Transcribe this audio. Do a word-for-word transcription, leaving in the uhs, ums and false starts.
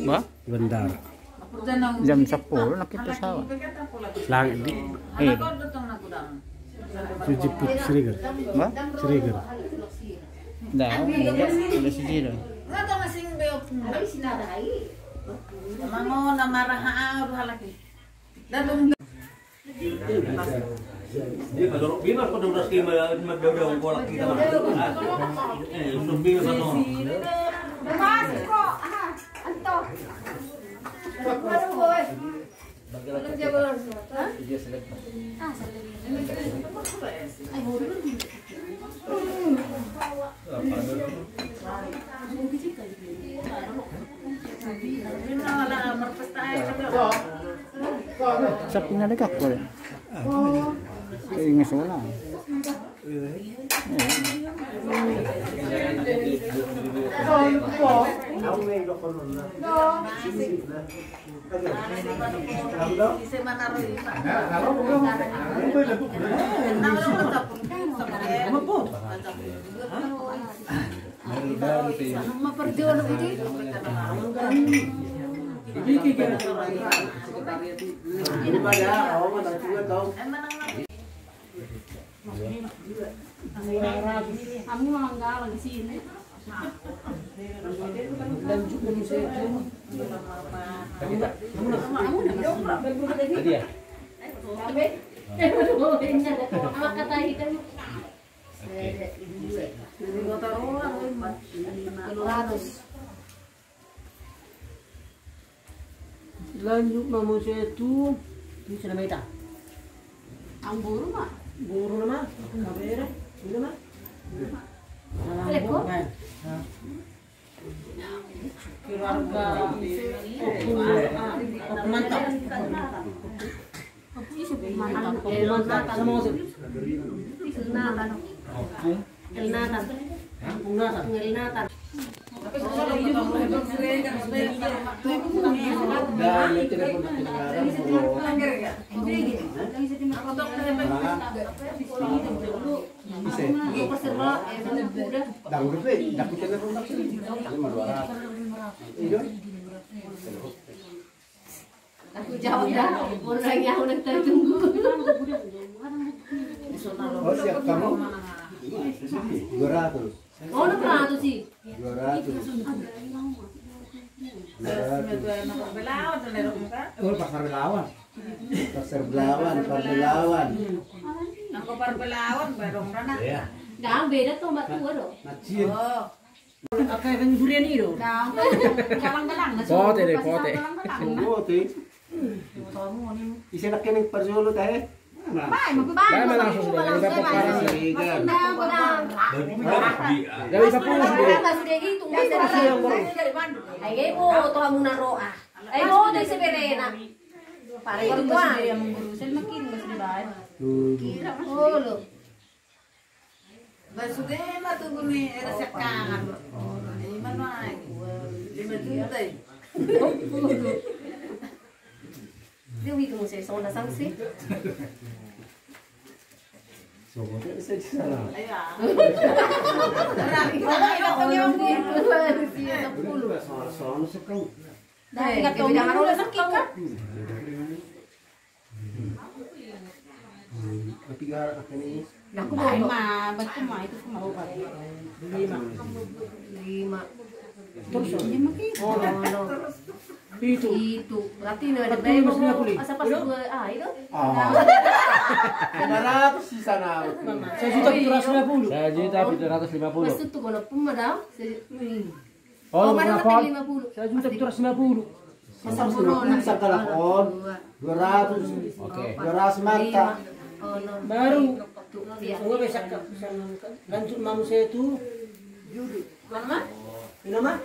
Bah? Jam sepuluh nanti pesawat. Langit di. Eh. Sijiput Siregar. Bah? Siregar. Dah, udah, udah sijil. Emang mau nama raha halak. Dia kalau bebas pada udah skema, mah dia udah kolak kita mah. Eh, udah bebas atau? Masuk kok. Ah, anto. Baru boy. Belum dia belum. Hah? Ah, selesai. Sapinya dekat kau ya? Ingat sekolah. Kamu manggalang di sini. Anak kata hitam. Oke. Tolu ratus. Lanjut ma muse tu. Ini sudah meta. Ang guru ma. Guru nama? Kabere. Ini ma. Keluarga. Mantap. Aku jawab dah, orang yang udah tertunggu. Oh, siap kamu. Dua ratus. Oh, dua ratus sih. Dua ratus. Dua ratus. Oh, pasar Belawan. Pasar Belawan, pasar Belawan. Nang ko pasar Belawan, barong rana. Iya. Nggak, beda tomat tua dong. Macin. Oh. Apa yang durian itu? Nah, galang-galang, nah, pote deh, pote. Galang-galang. Pote. Isi nak kena parjolo teh. Bae, bae, langsung sudah. Dari Papua sudah. Dari Papua sudah. Ayo, mau tuh kamu naroa. Ayo, mau dari seberena. Pare itu tuan. Yang mengguru, saya makin masih baik. Kira, oh, lo. Basuge ma tugu ni era sekarang. Ima nuai. Lima juta i. Dia itu mesti sonda sanksi. Sobat itu saya di sana. Ayo. Orang kita ayo kau yang sepuluh. Soal soal sekau. Nah, ingat kau jangan udah sakit kan? Tapi gara apa nih? Nah, aku mau ma, betul ma, itu aku mau. Lima. Lima. Terus lima ki? Oh, no. Itu. Itu. Berarti ini ada berapa? Masa pas dua, ah, itu? Ah. Lima ratus sisa na. Sejuta tujuh ratus lima puluh. Sejuta tujuh ratus lima puluh. Maksud tuh kalau pun madam, se-, hmm. Oh, mana berapa? Lima puluh. Sejuta tujuh ratus lima puluh. Masa belum bisa kalakon. Dua ratus. Oke. Dua ratus mata. Baru. Iya. Gua bisa ke, bisa nonton. Lanjut manusia itu. Mana? Ini mah?